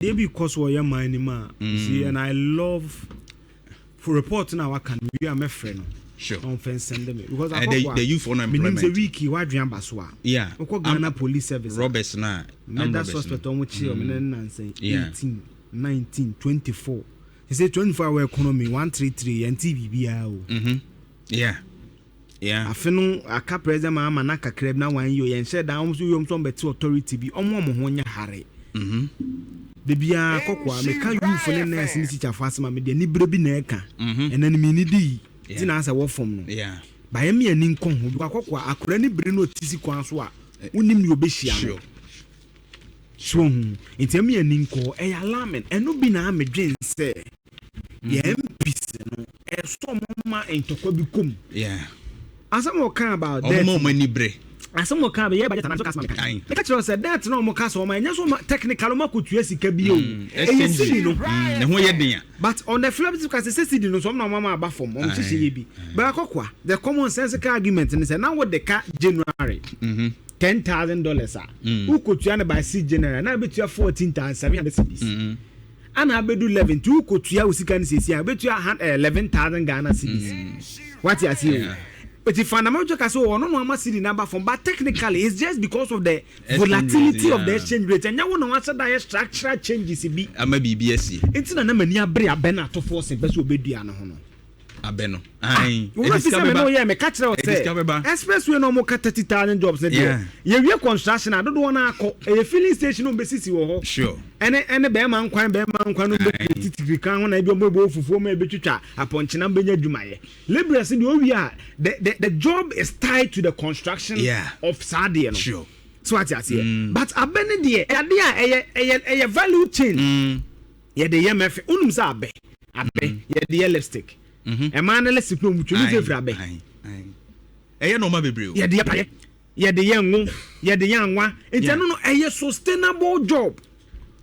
Adeɛ bi kɔ so wɔ yɛ man no mu a, you see, and I love for report na waka no wie a, mɛfrɛ no na ɔmfɛ nsɛnde me because akɔkɔ the youth a menim unemployment. Sɛ week yi wadwene aba so a, wokɔ Ghana Police Service a, robbers na murder robbers suspect no. ɔmo kyerɛ ɔmo ne nansa, 18, 19, 24, sɛ 24 hour economy 133, yɛnte biribiara o. Afe no aka President Mahama na kakra bi na wan yi o, yɛnhyɛ da ɔmo so yom sɛ ɔmo bɛte authority bi, ɔmo ho nyɛ hare de biara kɔkɔ a meka youth ne nurse ne teacher fo asɛm a, mede anibere bi na ɛka ɛna ne mini di yi ti na asɛ wɔ fam no bayɛ mi ani nkɔ ho bi akɔkɔ a, akora ne bere no ɔti si kwan so a, wonim ne obɛhyia no so hu. Nti ɛmi ani nkɔ, ɛyɛ alarming. Ɛno bi na amedwen sɛ yɛn MPs no ɛsɔ ɔmo ma ntɔkwa bi kom. Asɛm a ɔka about ɔmo debt ma ɔmo ani bere. Asɛm a ɔka about yɛ budget anaa kasa meka meka kyerɛ wo sɛ debt na ɔmo ka sɛ ɔmo ɛnyɛ so ɔmo technical ɔmo akɔtua sika bi o, ɛyɛ exchange cedi no. Ne ho yɛ den a. But on the flip side, sɛ cedi no so ɔmo na ɔmo ama aba fam, ɔmo hyehyɛ yɛ bi, but akɔkɔa the common sense ka argument ne sɛ na wɔde ka January $10,000 a wokɔtua no by 6 January na abɛtua 14,700 cedis, ana abɛdu 11, nti wokɔtua wo sika no sɛsi a, wobɛtua 11,000 Ghana cedis. Wate aseɛ o? Eti fundamental ka sɛ ɔno no ama cedi n'aba fam, but technically it's just because of the exchange volatility rate, of the exchange rate. Ɛnyɛ wo na wahyɛ da yɛ structural changes bi ama biribi asie. Nti na m'ani abere abɛ na atɔfoɔ sen pɛ sɛ obɛdua no ho no. Abɛ no ayi. Wọ́n fi sɛ mi n'o yɛ mi ka kyerɛ o Ɛde sika bɛba. sɛ expressway na ɔmo ka 30,000 jobs ne deɛ, yɛwie construction a, dodoɔ no akɔ ɛyɛ filling station na ɔmo bɛsisi wɔ hɔ. Ɛne bɛrima nkwan no bɛ titiri kan ho na ebi ɔmo bɛ fufuo mo ebɛtwitwa apɔnkyena bɛnya adwumayɛ. Labourers deɛ, owie a, the job is tied to the construction of saa deɛ no. So ate aseɛ? But abɛ ne deɛ, ɛyɛ adeɛ a ɛyɛ value chain. Yɛde yɛ mɛfɛ, onum sɛ abɛ yɛde yɛ lipstick, ɛmaa ne lipstick no mu twɛ ne sɛ firi abɛ. Ayi, ayi. Ɛyɛ nɔɔma bebree o. Yɛde yɛ payɛ, yɛde yɛ ngo, yɛde yɛ anwa, nti ɛno no ɛyɛ sustainable job.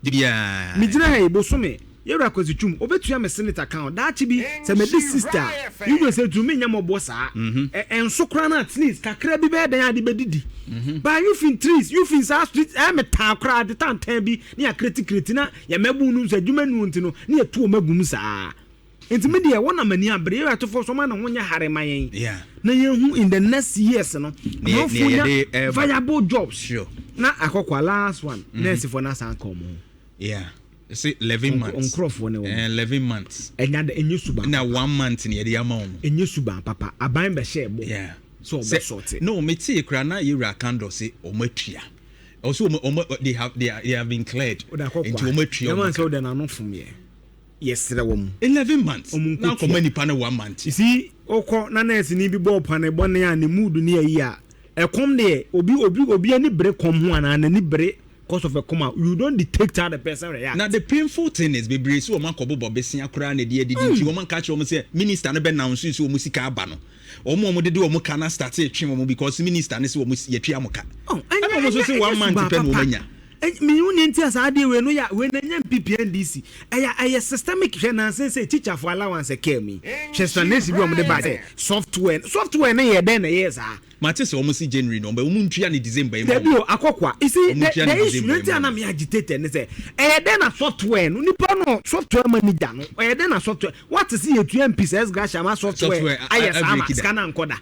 Megyina ha yi, bosome yɛwura Kwasi Twum obɛtua me SSNIT account daakye bi sɛ mede sister a yiwura sɛ tumi nyɛ mmɔbɔ saa. Ɛnso koraa no, at least kakra bi bɛyɛ dan ade bɛdidi ba. Youth trees, youth saa street ɛyɛ me taa koraa de tantan bi ne yɛakreti kreti na yɛmɛbu no nso adwuma nu nti no ne yɛtu wɔn agum saa. Nti mi deɛ, wɔn nam ani abere yɛwura atofo so ɔma ne ho nyɛ hare ma yɛn na yɛhu in the next years no amanfoɔ nea nya yɛde ɛreba. viable jobs. Na akɔkɔ last one, nursefoɔ no asan ka ɔmo ho. Yeah. Say 11 months. Nkurɔfoɔ ne wɔn. 11 months. Ɛnya de, ɛnyɛ suban. Na one month ni yɛde ama wɔn. Ɛnyɛ suban papa. Aban bɛhyɛ ɛbɔ sɛ ɔbɛ sort. No, me tie kura na yɛwura Kando say ɔmo atua. Also ɔmo they have been cleared. Wode akɔkɔ Nti ɔmo atua yɛma ɔmo sɛ ka. wode n'ano fom yɛ, yɛserɛ wɔ mu. 11 months. Ɔmo Na nkotua. akɔma nipa no one month. You see, wokɔ na nurse ni bi bɔɔ pane bɔne a, ne mood ne ayi a, ɛkɔm deɛ, obi ani bere kɔm ho anaa n'ani bere cause of ɛkɔm a, you don't detect how the person react. Na the painful thing is, bebree sɛ wɔn akɔbobɔ besia koraa na ɛde adidi, nti wɔn nka kyerɛ wɔn sɛ minister no bɛ na nso sɛ wɔn sika aba no, wɔn a wɔn dede wɔn ka na start etwe wɔn because minister no sɛ wɔn yɛtua mo ka. Oh, ɛna wɔn nso sɛ one month pɛ na wɔn anya. Mihu ne nti a saa adeɛ wei no yɛ wei na ɛnyɛ NPP, NDC, ɛyɛ systemic. Hwɛ, nansen sɛ teacher for allowance ɛkɛɛ mi, hwɛ explanation bi a wɔde ba sɛ software ne yɛ dɛn na ɛyɛ saa. Mate sɛ wɔn si January no, wɔn ntua ne December yi mu. Dabi o, akɔkɔa, you see, Ɔmo the tua the ne issue December ne ti a mu. na mi agitated ne sɛ ɛyɛ dɛn na software no, nipa no software manager no, ɛyɛ dɛn na software what sɛ yɛtua MPs ex gratia ma software Software, ayɛ saa ma break da. sika na nkɔ da.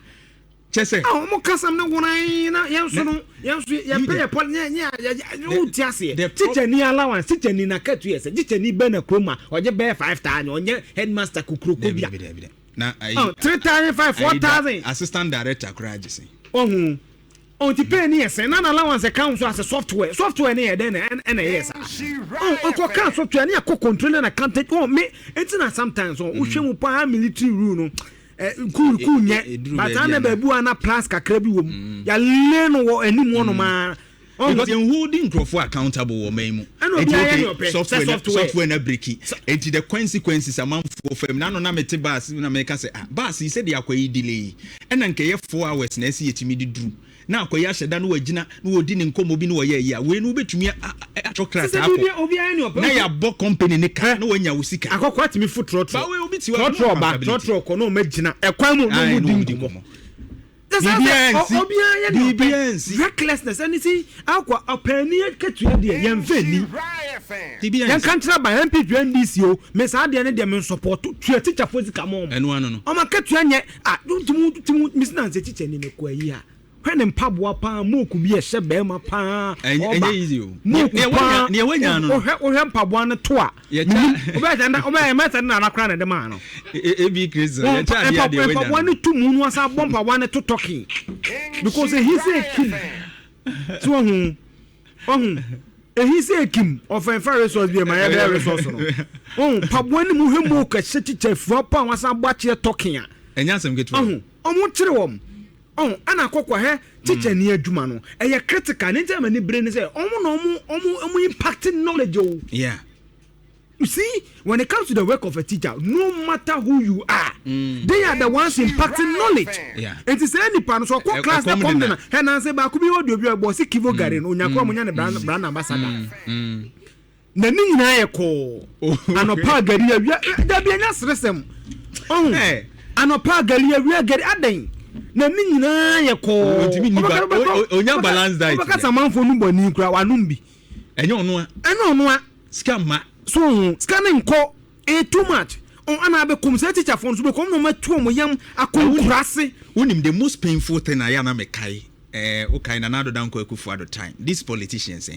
Kyɛ sɛ a wɔn kasam ne wɔn na yɛn nso no, yɛn nso yɛpɛ yɛ pɔl nyɛ nyɛ yɛ o ti aseɛ. Teacher ni allowance, teacher ni na kɛtu yɛ sɛ teacher ni bɛ na kurom a ɔgye bɛyɛ 5,000, ɔnyɛ headmaster kokuroko bi a dabi dabi dabi na ayi oh, 3,500, 4,000. Assistant director koraa gye sɛn? Ɔhun ɔnti pay ni yɛ sɛn na allowance ɛka ho so asɛ software ni yɛ dɛn na ɛna ɛyɛ saa. Ɔn ɔkɔ kan software ni akɔ control na accountant ɔn me. Eti na sometimes ɔn wohwɛ mu paa, military rule no ɛ cool cool nyɛ ɛduru but baabi ana a na- baabi wa na plus kakra bi wɔ mu yɛale no wɔ anim hɔnom a. Because yɛn holding nkurɔfoɔ accountable wɔ ɔman mu. Ɛna Enti, obiara yɛ okay, nea ɔpɛ. software Sɛ na software. Software na break, enti the consequences amanfoɔ fam n'ano na mete bus na meka sɛ, ah, bus yi, sɛdeɛ akɔ yi delay yi, ɛna nkɛyɛ 4 hours na ɛsi yɛtumi de duru na akɔ yi ahyɛ da na wagyina na wɔdi ne nkɔmmɔ bi na wɔyɛ yi a, wei no wobɛtumi atɔ krataa sɛ akɔ obiara yɛ nea ɔpɛ. Na yɛabɔ company ne ka na wanya wo sika. Akɔkɔ atumi fo trɔtrɔ. Ba wei obi ti hɔ a, no trɔtrɔ ba accountability. trɔtrɔ kɔ na ɔma gyina ɛkwan mu na Aye, ɔmo na di ɔmo di nkɔmmɔ. nkɔmmɔ. Biribiara nsi. Obiara yɛ nea ɔpɛ. Biribiara nsi. Recklessness ɛne si akɔ ɔpaani akatua deɛ yɛn fɛ ni. Biribiara Yɛn nsi. ka nkyerɛ ba NPP, NDC o, me saa deɛ ne deɛ me nsupport. Tua teacher fo sika mɔ. Ɛno ano no. Ɔmo akatua nyɛ ah tumu tumu misi na nsɛ teacher ni me kɔ ayi a. Hwɛ ne mpaboa paa, mooku bi ɛhyɛ bɛrima paa. Ɛnyɛ Ɔba. ɛnyɛ easy o. Mooku paa. Nea wanya no no. Wohwɛ mpaboa no to a. Yɛkyɛ- Wobɛyɛ sɛ wobɛyɛ mɛsɛ ne nana koraa na ɛde maa no. Ebi Kristo yɛkyɛ adeɛ adeɛ wanya Mpaboa no. no tu mu no asa bɔ mpaboa no to tɔkin because ehi sɛ ekim so ɔhu ɔhu ehi sɛ ekim ɔfɛnfɛ resource bi ɛma yɛ bɛyɛ resource no ɔhu mpaboa no mu hwɛ mu kɛse kyekyɛ fua pa a wasan bɔ akyerɛ tɔkin a. Ɛnyɛ asɛm ketewa. Ɔhu ɔmo kyerɛ wɔn ɔhu ɛna akɔkɔ hɛ teacher ni adwuma no ɛyɛ critical ne nkyɛn ma ni bere ne sɛ ɔmo na ɔmo impact knowledge o. You see, when it comes to the work of a teacher, no matter who you are, they are the ones impacting knowledge. Nti sɛ nipa no so ɔkɔ class na ɛkɔm kɔm de de na. na hɛ nansi baako bi wɔ di obi a bɔ ɔsi Kivo Gari no onyakora mo nya ne brand ambassador. Na ne nyinaa yɛ kɔɔ. Anɔpa gari, awia dabi enya seresɛm. Ɔhun Hey. anɔpa gari, awia gari adan na ne nyinaa yɛ kɔɔ. Ontumi nni onya balance diet Ɔbɛka deɛ. samanfo no bɔ ni kura wanum bi. Ɛnyɛ ɔno a. Ɛnyɛ ɔno a. Sika ma. So ohun sika ne nkɔ too much ɔn ana abɛkɔm sɛ teacher fo nso bɛkɔm na ɔmo atu ɔmo yam akɔ nkurase. Wonim the most painful thing a yɛ ana mekae, wokae Nana Addo Dankwa Akufo-Addo time, these politicians,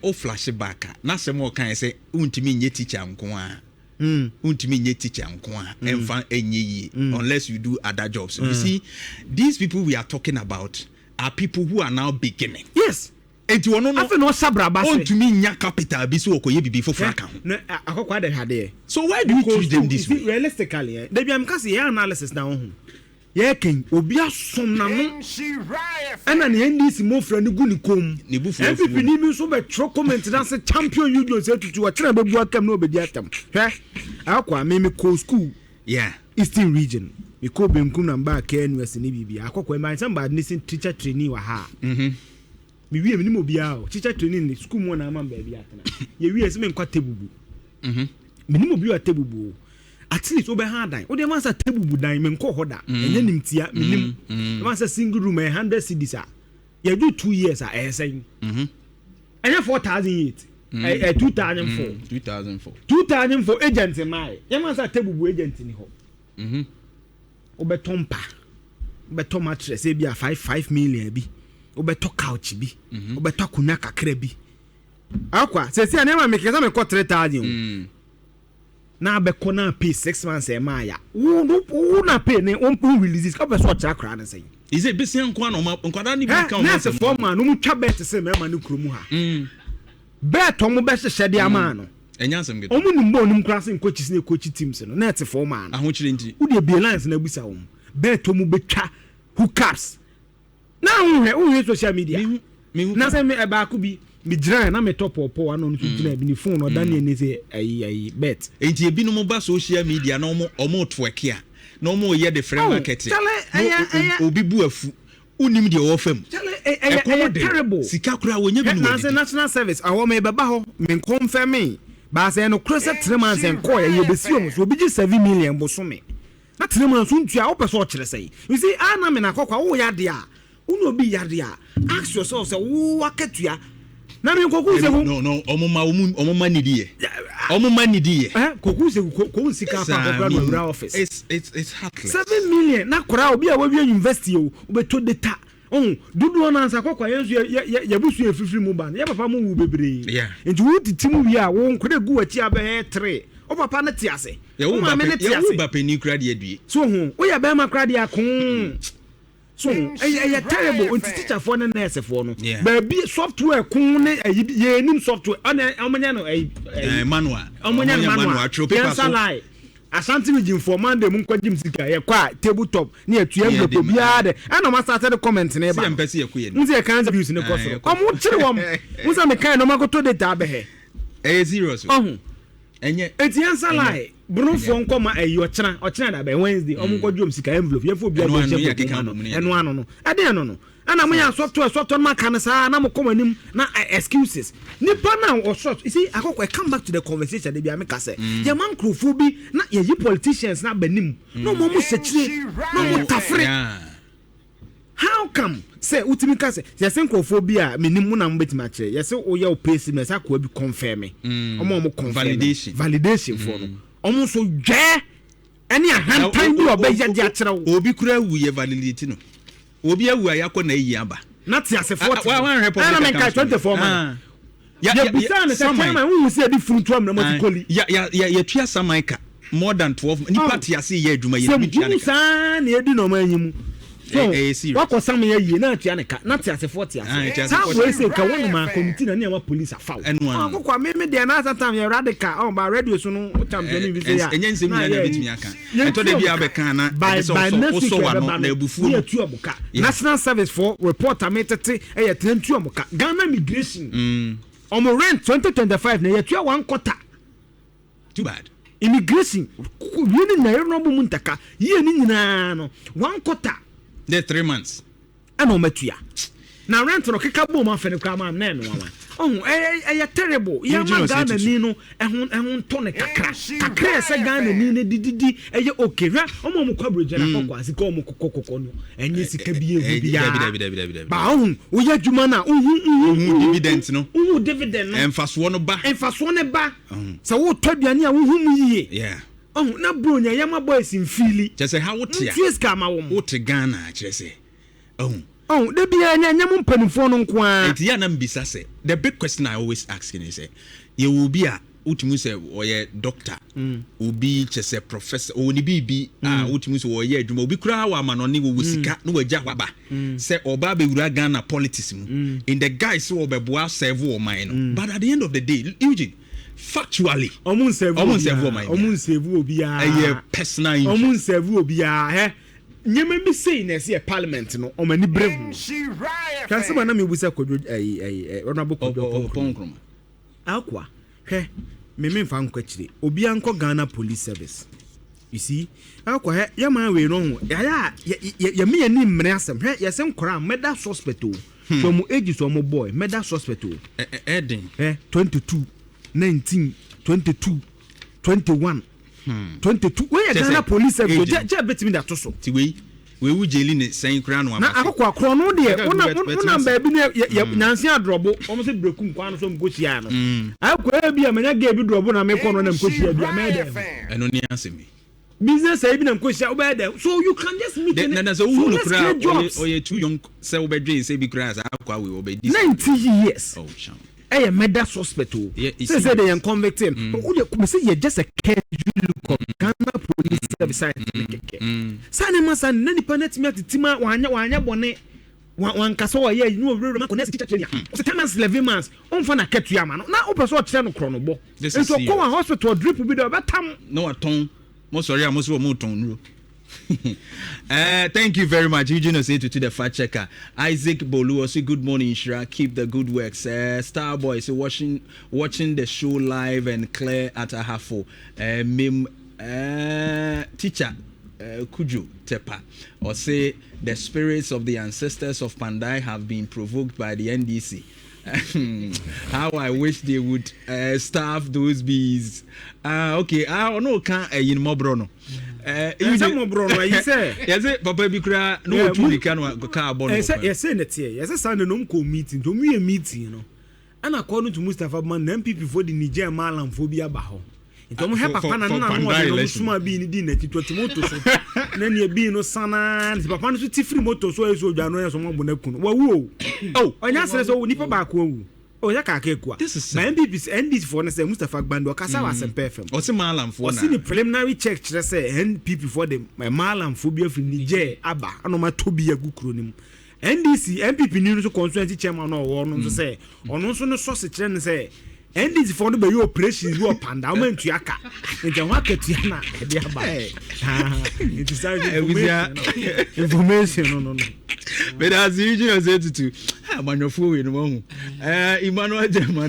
wo flash back a na asɛm a ɔkae sɛ wontumi nyɛ teacher nko a, wontumi nyɛ teacher nko a ɛmfa ɛnyɛ yie unless you do other jobs. You see, these people we are talking about are people who are now beginning. Enti ɔno no Afei na ɔhyɛ abraba se. ɔntumi nya capital bi so ɔkɔyɛ bibi foforɔ aka ho. Na akɔkɔ adɛ hwadeɛ. So why do you Because treat them you this see, way? realistically, dabi am kasi yɛ analysis na ɔho yɛ kɛn obi asom n'ano ɛna ne NDC mɔfra no gu ne kɔn Ne mu bu fu afu. NPP ni bi nso bɛtwerɛ comment na sɛ champion union sɛ tutu ɔkyerɛ bɛbu akam na ɔbɛdi atam. Hwɛ, akɔ a me kɔ school Eastern Region, me kɔ Benkum na mbaa KNUST ne biribi akɔkɔ ɛma nsɛm baa ne sɛ teacher training wɔ ha a me wie, me nim obiara o. Teacher training ne school mu na ama me baabi atena. Yɛ wie sɛ me nkɔ Atebubu, me nim obi wɔ Atebubu o. At least wobɛha adan wode ma sɛ Atebubu dan, me nkɔ hɔ da, ɛnyɛ nimtia me nim ɛma sɛ single room ɛyɛ 100 cedis a yɛdu 2 years a ɛyɛ sɛn? Ɛnyɛ 4,008, ɛyɛ 2,004. 2004. 2,004 agent maa yɛ yɛma sɛ Atebubu agent ni hɔ. Wobɛtɔ mpa, wobɛtɔ mattress ebi a 5 5 million bi, wobɛtɔ couch bi, wobɛtɔ akonnwa kakra bi akwa sɛsi a nneɛma mekɛ sɛ mekɔ 3,000 o. Na abɛkɔ na pay 6 months ɛma ya wo wo na pay ne wo wo release sika wopɛ sɛ ɔkyerɛ akora ne sɛn? Is it besia nko a na ɔma nkwadaa ne bi ka ɛ ɔmo nurse asɛm? foɔ ma no mu twa bet sɛ mmarima no kurom ha bet ɔmo bɛhyehyɛ de ama no. Ɛnyɛ asɛm ketewa. Ɔmo nim bɔ ɔnim kora sɛ nkɔkyi sɛ ɛkɔkyi teams no nurse foɔ ma no. Ahokyere nti. Wode bie lines na abusa wɔn bet ɔmo bɛtwa hookups na wohwɛ social media. Mehu. Na sɛ me ɛbaako bi megyina na metɔ pɔpɔ ano no so gyina bi ne phone ɔda ne ani sɛ ayi bet. Nti ebinom ba social media na ɔmo twerk a na ɔmo yɛ de frɛ Oh, market. Chale, Na ɛyɛ- obi bu afu, wonim deɛ ɔwɔ fam. Chale, ɛyɛ Ɛkɔm ɛyɛ de terrible. sika koraa wɔnyɛ bi Na na sɛ wɔdidi. national service awɔ me bɛba hɔ me nkɔmfɛ me baasa ɛno koro sɛ 3 months nkɔɔ yɛ yɛbɛsi wɔn so obi gye 7 million bosome na 3 months ntua wopɛ sɛ ɔkyerɛ sɛ, you see, ana me na akɔkɔ a woyɛ adeɛ a wo ne obi yɛ adeɛ a, ask yourself sɛ wo akatua na me nkɔku sɛ No, ɔmo ma nidi yɛ, ɔmo ma nidi yɛ. Ɛ kɔku sɛ kɔ sika pa akɔkora no awura office. It's heartless. 7 million na koraa obi a wawie university o wobɛtɔ data ɔn dodoɔ no ansa kɔkɔ yɛn nso yɛ yɛbusu yɛ fifiri mu ba no yɛ papa mu wu bebree. Nti wo titi mu wie a wo nkɔda gu w'akyi abɛyɛ tere wo papa ne te ase, wo maame ne te yɛwo ase. Ba panin kura deɛ due. So ho woyɛ bɛrima koraa deɛ akoo so ɛyɛ terrible. Nti teacherfoɔ ne nursefoɔ no baabi software kun ne ɛyi yɛnim software ɔne ɔmonyɛ no ɛyi ɛyi Manual. Ɔmonyɛ no manual. Atwerɛ paper yɛnsa so. Lie Ashanti Region for Monday mu nkɔ gyim sika yɛkɔ a table top ne yɛtua Ne envelope yɛde ma- obiara de ɛna ɔmo asate de comment ne Si ba. yɛn mpɛ si yɛ kɔ yɛ ni. N sɛ yɛka sɛ views ne kɔ Ah, soro. yɛkɔ. Ɔmo kyere wɔm n sɛ meka yɛ na ɔmo akɔtɔ data abɛhɛ. Ɛyɛ serious o. Ɔho Ɛnyɛ. Eti yɛnsa lie buronfoɔ nkɔ ma ɛyi ɔkyena da bɛn Wednesday ɔmo nkɔ dwom sika envelope yɛfɔ obiara Ɛno bɔ ano nhyɛ yɛ envelope keka mu bɔ mu ne no yɛ. ɛno ano no ɛde ɛno no ɛna mo yɛ software no ma ka no saa na mo kɔ mo anim na excuses nipa na ɔsɔ. You see, akɔkɔ I come back to the conversation de bi a mi ka sɛ yɛ ma nkurɔfoɔ bi na yɛyi politicians na aba nim na ɔmo hyɛkyire na ɔmo tafere. How come sɛ wotumi ka sɛ yɛsɛ nkurɔfoɔ bi a menim mu na mobɛtumi akyerɛ, yɛsɛ woyɛ wo payslip na ɛsɛ akoa bi confirm me, ɔmo a ɔmo confirm no. Validation. Validation foɔ no, ɔmo nso dwɛɛ ɛne ahantan bi a ɔbɛyɛ de akyerɛ wo. Obi kura awu, yɛ validate no. Obi awu a, yɛakɔ na ayi aba. Na te asefoɔ te wanhwɛ public ɛna menka account 24 man. Yɛbisaa no sɛ, chairman, wohu sɛ yɛde funu to amena mu ati kɔli? Yɛtua saman ka more than 12 nipa te ase yɛ adwuma, sɛ yɛtumi tua ne hunu ka. Saa na yɛdi nɔɔma anyi mu so. Ɛyɛ serious. Wakɔ sam yɛ yie na atua ne ka, na te asefoɔ te Ah, ase. te Saa asefoɔ wei te sɛ ka wɔnom a committee na ne ama police afa wo. Ɛno ano. Akokɔ a meme deɛ na asa time yɛ radical ɔn ba radio so no champion bi sɛ yɛ a Ɛnyɛ nsɛm na nyinaa na yɛ bɛtumi yi. aka. Yɛntua Ɛtɔ da bi ɔmo a ka. bɛka na by ɛde sɛ by wosɔ next week wosɔ w'ano ɛbɛba na no abufuo ne no. yɛtua ɔmo ka. Yeah. National Service for reporter me tete ɛyɛ tena ntua ɔmo ka. Ghana Immigration, ɔmo rent 2025 na yɛtua one quarter. Too bad. Immigration wie ne nyinaa yɛrɛ no mu ntaka yie ne nyinaa no one quarter. The 3 months. Ɛna ɔmo atua na rent no keka bom afɛ no koraa maa na ɛno wawa ɔho ɛyɛ terrible. Yɛma Eugene Ghana Osei ni no ɛho ntɔ ne kakra kakra, ɛsɛ Ghana ni no dididi ɛyɛ okay. Hwɛ, ɔmo a ɔmo kɔ aburogya na kɔkɔ a sika ɔmo kɔkɔ kɔkɔ no ɛnyɛ sika bi ehu Dabi, biara. dabi, dabi, dabi, dabi. Ba ɔho woyɛ adwuma no a, wohu Wohu dividend no. Wohu dividend no. Ɛmfasoɔ no ba. Mfasoɔ ne ba sɛ wotɔ aduane a, wohu mu yie. Ɔho na bro nya yɛma boys mfiili. Kyerɛ sɛ ha wote a ntua sika ama wɔn. Wote Ghana a, kyerɛ sɛ ɔhu. Ɔho da biara nyɛ mo mpanimfoɔ no nko ara. Nti yɛ anam bisa sɛ, the big question I always ask ni sɛ, yɛwɔ obi a wotumi sɛ ɔyɛ doctor, obi kyɛ sɛ professor, ɔwɔ ne biribi a wotumi sɛ ɔyɛ adwuma, obi koraa wɔ amanɔne, wɔwɔ sika na wagya hɔ aba sɛ ɔba abɛwura Ghana politics mu in the guise sɛ ɔbɛboa serve ɔman no, but at the end of the day, Eugene, factually, ɔmo nserve. Ɔmo nserve ɔman. Ɔmo nserve obiara. Ɛyɛ personal interest. Ɔmo nserve obiara. Hɛ, nneɛma bi sei na ɛsɛ yɛ parliament no ɔmo ani bere ho hwɛ asɛm a na mebusa Kwadwo ɛyi ɛyi ɛ Honourable Kwadwo. Ɔpɔn Nkroma. Akwa hwɛ, meme nfa nkɔ akyire, obiara nkɔ Ghana Police Service. You see, akwa, hɛ, yɛman wei no ho yɛayɛ a yɛme yɛni mmere asɛm. Hwɛ, yɛsɛ nkɔra a murder suspect o, so ɔmo age so ɔmo boy murder suspect o. Ɛden. Ɛ 22, 19, 22, 21, 22, wei yɛ Kyɛ sɛ Ghana Police Service o. age Kyɛ kyɛ bɛtumi de ato so. Ti wei wu gyeli ne sɛn koraa no Na aba. akɔkɔ akorɔ no deɛ Ɛka wonam bɛtena wonam ase. baabi ne yɛ nyanse adrɔbo, wɔn sɛ brekum kwan no so nkɔ hyia no. Akɔ ebi a manya gay bi drɔbo na mekɔ no na nkɔ hyia bi a mɛyɛ dɛ. Ɛno ne asɛm yi. Business ayi bi na nkɔ hyia, wobɛyɛ dɛ. So you can just meet na sɛ wohu no so let's koraa create jobs. Ɔyɛ too young sɛ wobɛdwen sɛ bi koraa saa akɔ awei wɔbɛdi. 90 years. Oh, sham. Ɛyɛ murder suspect o. Yeah, it's sɛ de serious. yɛn convict him o de mɛ sɛ yɛ just a casual look of Ghana Police Service site ne kɛkɛ saa ne ma saa na nipa na tumi atete ma wanyɛ bɔne, wankasa ɔyɛ yi ne owurɛ ma kɔ nurse teacher training ɔsɛ 10 months, 11 months, ɔnfa na akatua ma no na wopɛ sɛ ɔkyerɛ no korɔ no bɔ. This is nti ɔkɔ serious. wa hospital drip bi dɛ ɔbɛtam. Na watɔn mo sɔre a mo so wɔ mo tɔn nuro. Thank you very much, Eugene Osei to the fact checker. Isaac Bolu also, good morning, Shira. Keep the good works. Starboy, so watching the show live and clear at Ahafo. Mim, teacher Kujo Tepa, or say the spirits of the ancestors of Kpandai have been provoked by the NDC. How I wish they would starve those bees. Okay, ah, no, can't mɔborɔ no. Ɛsɛ mɔborɔ no ayi sɛ yɛsɛ papa bi koraa na Yeah, wɔtu mirika no kaa bɔ no ɛsɛ wɔ kwan. Yɛsɛ ne teɛ yɛsɛ saa ne nom kɔ meeting nti ɔmo yɛ meeting no ɛna kɔ no to Mustapha man na NPP fo de Niger malamfo bi aba hɔ nti ɔmo hwɛ papa na for nana no Kpandai ɔde no election. Soma bii no di n'akyi to ɔte moto so na nea bii no sanaa nti papa no so ti firi moto so ɛyɛ so odwa no ɛyɛ so ɔmo abɔ n'aku no wawu o. Oh. Ɔnyɛ asɛrɛ sɛ nipa baako awu ɔyɛ kaaka ekua. This is na NPP NDC foɔ no sɛ Mustapha Gbande ɔkasa wɔ Asɛmpa FM. Ɔse maalamfoɔ. Ɔsi Na ne preliminary check kyerɛ sɛ NPP foɔ de maalamfoɔ bi afiri Niger aba ɛna ɔmo atɔ bi agu kuro no mu. NDC NPP ni no nso constituency chairman na ɔwɔ no nso sɛ ɔno nso ne sɔsi kyerɛ no sɛ NDC foɔ no bɛyɛ operations bi wɔ Kpandai, ɔmo ntua ka nti ɛho akatua na ɛde aba. Ah, nti saa information no. Medase, Eugene Osei Tutu. Amanyɔfoɔ wei no mahu Emmanuel German.